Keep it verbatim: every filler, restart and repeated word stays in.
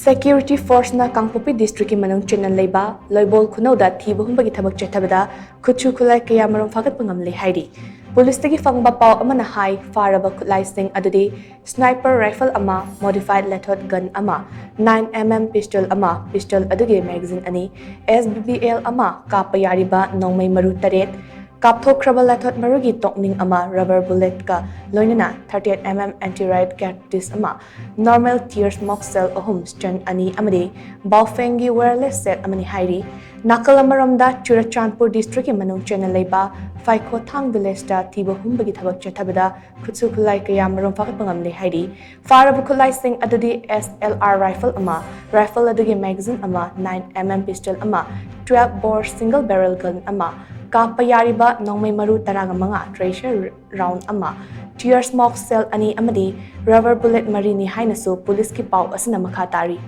Security forceꯅ ꯀꯥꯡꯄꯣꯛꯄꯤ districtꯀꯤ ꯃꯅꯨꯡ ꯆꯟꯅ ꯂꯩꯕ ꯂꯣꯏꯕꯣꯜ ꯈꯨꯅꯧꯗ ꯊꯤꯕ ꯍꯨꯝꯕꯒꯤ ꯊꯕꯛ ꯆꯠꯊꯕꯗ ꯈꯨꯠꯁꯨ ꯈꯨꯠꯂꯥꯏ ꯀꯌꯥ ꯃꯔꯨꯝ ꯐꯥꯒꯠꯄ ꯉꯝꯂꯦ ꯍꯥꯏꯔꯤ꯫ Policeꯇꯒꯤ ꯐꯪꯕ ꯄꯥꯎ ꯑꯃꯅ ꯍꯥꯏ, ꯐꯥꯔꯕ ꯈꯨꯠꯂꯥꯏꯁꯤꯡ ꯑꯗꯨꯗꯤ sniper rifle ꯑꯃ, modified lathot gun ꯑꯃ, nine mm pistol ꯑꯃ, pistol ꯑꯗꯨꯒꯤ magazine ꯑꯅꯤ, S B B L ꯑꯃ, ꯀꯥꯞꯄ ꯌꯥꯔꯤꯕ ꯅꯣꯡꯃꯩ ꯃꯔꯨ ꯇꯔꯦꯠ, ꯀꯥꯞꯊꯣꯛꯈ꯭ꯔꯕ ꯂꯥꯊꯣꯠ ꯃꯔꯨꯒꯤ ꯇꯣꯛꯅꯤꯡ ꯑꯃ, rubber bulletꯀ ꯂꯣꯏꯅꯅ thirty-eight mm anti-riot cartridge ꯑꯃ, normal tear smoke shell ꯑꯍꯨꯝ, stun ꯑꯅꯤ ꯑꯃꯗꯤ ꯕꯥꯎꯐꯦꯡꯒꯤ wireless set ꯑꯃꯅꯤ ꯍꯥꯏꯔꯤ꯫ ꯅꯥꯀꯜ ꯑꯃꯔꯣꯝꯗ, ꯆꯨꯔꯆꯥꯟꯄꯨꯔ districtꯀꯤ ꯃꯅꯨꯡ ꯆꯟꯅ ꯂꯩꯕ ꯐꯥꯏꯈꯣꯊꯥꯡ villageꯇ ꯊꯤꯕ ꯍꯨꯝꯕꯒꯤ ꯊꯕꯛ ꯆꯠꯊꯕꯗ ꯈꯨꯠꯁꯨ ꯈꯨꯠꯂꯥꯏ ꯀꯌꯥ ꯃꯔꯨꯝ ꯐꯥꯒꯠꯄ ꯉꯝꯂꯦ ꯍꯥꯏꯔꯤ꯫ ꯐꯥꯔꯕ ꯈꯨꯠꯂꯥꯏꯁꯤꯡ ꯑꯗꯨꯗꯤ S L R rifle ꯑꯃ, rifle ꯑꯗꯨꯒꯤ magazine ꯑꯃ, nine mm pistol ꯑꯃ, twelve bore single barrel gun ꯑꯃ, ꯀꯥꯞꯄ ꯌꯥꯔꯤꯕ ꯅꯣꯡꯃꯩ ꯃꯔꯨ ꯇꯔꯥꯃꯉꯥ, tracer round ꯑꯃ, tear smoke shell ꯑꯅꯤ ꯑꯃꯗꯤ rubber bullet ꯃꯔꯤꯅꯤ ꯍꯥꯏꯅꯁꯨ policeꯀꯤ ꯄꯥꯎ ꯑꯁꯤꯅ ꯃꯈꯥ ꯇꯥꯔꯤ꯫